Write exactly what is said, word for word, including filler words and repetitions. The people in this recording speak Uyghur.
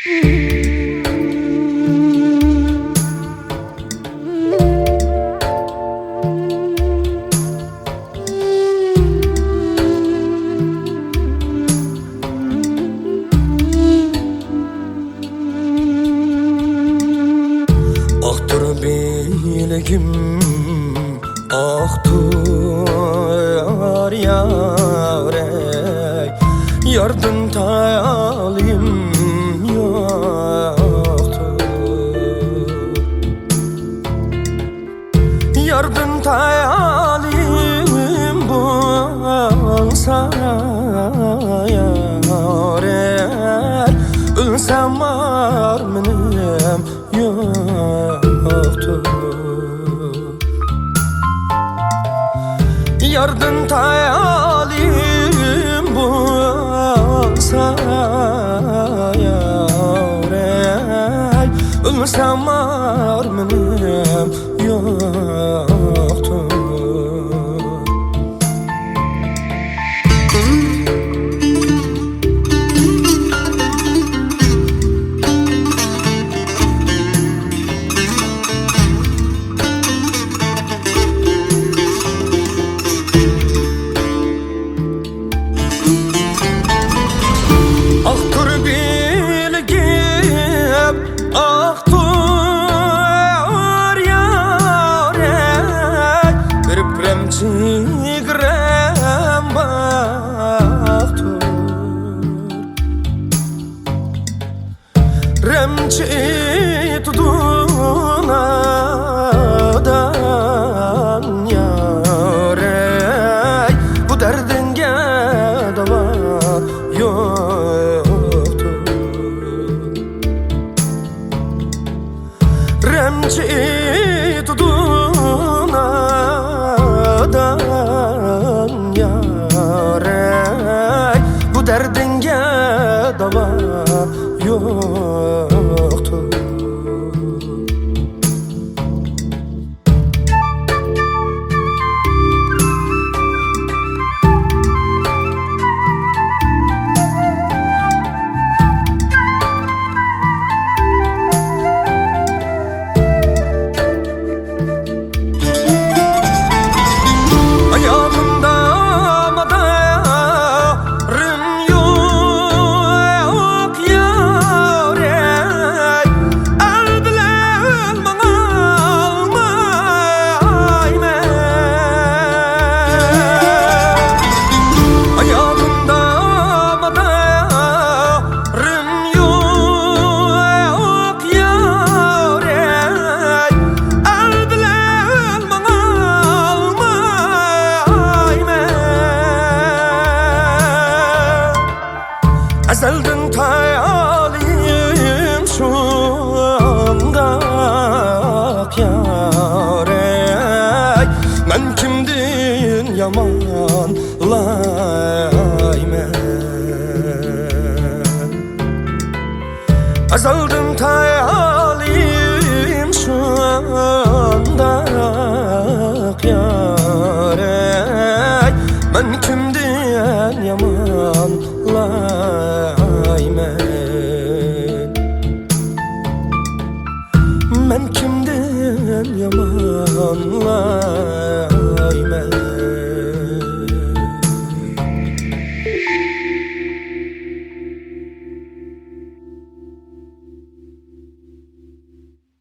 ئاقتۇر بىلىكىم، ئاقتۇر يارەي، ياردىن تالىيىم يوقتۇر. ياردىن تالىيىم بولسا يارەي، ئۆلسەم ئارمىنىم يوقتۇر. ياردىن تالىيىم بولسا يارەي، ئۆلسەم ئارمىنىم يوقتۇر. ئاقتۇر بىلىكىم، ئاقتۇر يارەي، بىر پىرەم چېگرام باقتۇر. رەمچى ئېيتىدۇ نادان يارەي، بۇ دەردىڭگە داۋا يوقتۇر. رەمچى ئېيتىدۇ نادان يارەي، بۇ دەردىڭگە داۋا يوقتۇر. ئاياغىمدا مادارىم يوق يارەي، ئەل بىلەن ماڭالمايمەن. ئاياغىمدا مادار رىم يوق يارەي، ئەل بىلەن ماڭالمايمەن. ئەزەلدىن تالىيىم شۇنداق يارەي، مەن كىمدىن يامان لايمەن. ئەزەلدىن تايا